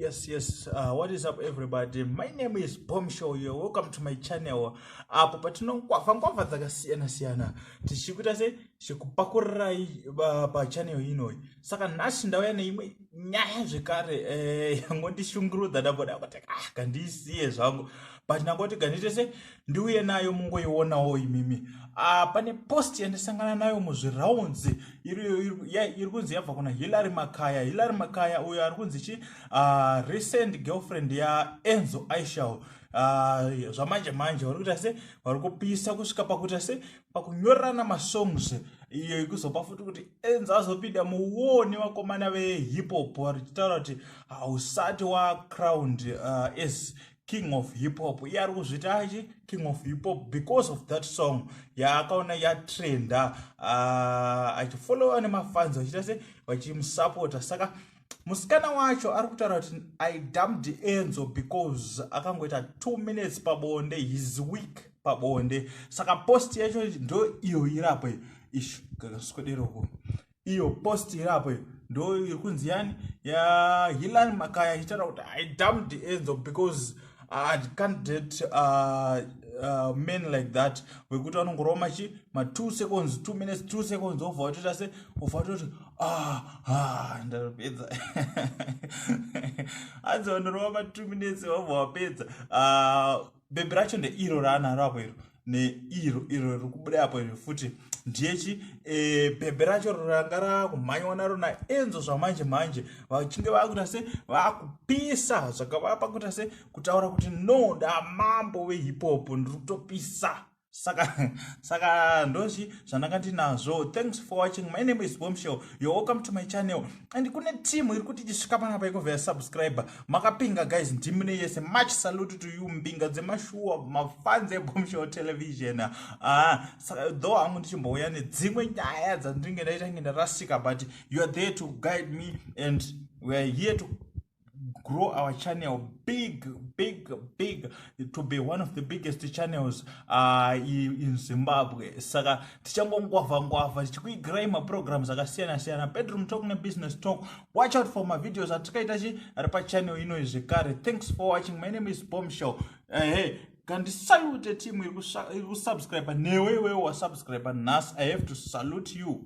Yes. What is up, everybody? My name is Bomb Show. You're welcome to my channel. Apo patinongwavha ngwavha dzakasiyana siyana tichikuita se chikupakurirai pachannel inoyi. Saka nhasi ndauya neimwe nyaya zvekare yangondishungurudza, ndamboda kuti ah, kandiisiye zvangu, but ndangoti gandiite se ndiuye nayo mungoionawo imimi. Pane post yandisangana nayo muzvirounds iri kunzi yabva kuna Hillary Makaya. Hillary Makaya uyo ari kunzi chi recent girlfriend yaEnzo Ishall. Zvamanje manje vari kuita se vari kupisa kusvika pakuita se pakunyorerana masongs, iyo ikuzopa futi kuti Enzo azopinda muwoni vakomana vehip hop varichitaura kuti hausati wacrowned as king of hip hop. Iye ari kuzvita achi king of hip hop because of that song yaakaona yatrenda, achifollowa nemafans vachiita se vachimusapota. Saka musikana wacho ari kutaura kuti, "I dumped Enzo because akangoita 2 minutes pabonde, he's weak pabonde." Saka post yacho ndo iyo irapo ish kakaswederoko. Iyo post irapo ndo iri kunzi yani yaHillary Makaya ichitaura kuti, "I dumped Enzo because I can't date men like that," wekuti vanongorova machi ma2 seconds, 2 minutes, 2 seconds, obva watoita se obva watoti, "Ah, ah, ndatopedza." Hanzi vanorova ma2 minutes wobva wapedza. Bhebhi racho ndeiro raanaro apo, iro neiro iro riri kubuda apo iro futi ndiyechi bhebhe racho ranga rakumhanywa naro naEnzo zvamanje manje, vachinge vakuita se vakupisa zvakavapa kuita se kutaura kuti, "No, ndamambo vehip hop, ndiri kutopisa." Saka ndozvi zvandanga ndinazvo. Thanks for watching. My name is Bombshell. You're welcome to my channel. And kune team iri kuti ichisvika panapa ikovha yasubscribe. Makapinga guys, ndimune yese. Much salute to you, mbinga dzemashuwa, mafans eBombshell Television. Saka though hangu ndichimbouya nedzimwe nyaya dzandinge ndaita nge ndarasika, but you are there to guide me and we are here to grow our channel big, big, big, to be one of the biggest channels in Zimbabwe. Saka tichangongwavha ngwavha tichikuigirai maprograms akasiyana siyana, bedroom talk nebusiness talk. Watch out for mavideos atikaita chi ari pachannel ino zvekare. Thanks for watching. My name is Bombshell. Hey, kandisalute team iri kusubscribe newe iwewe wasubscribe nhasi. I have to salute you.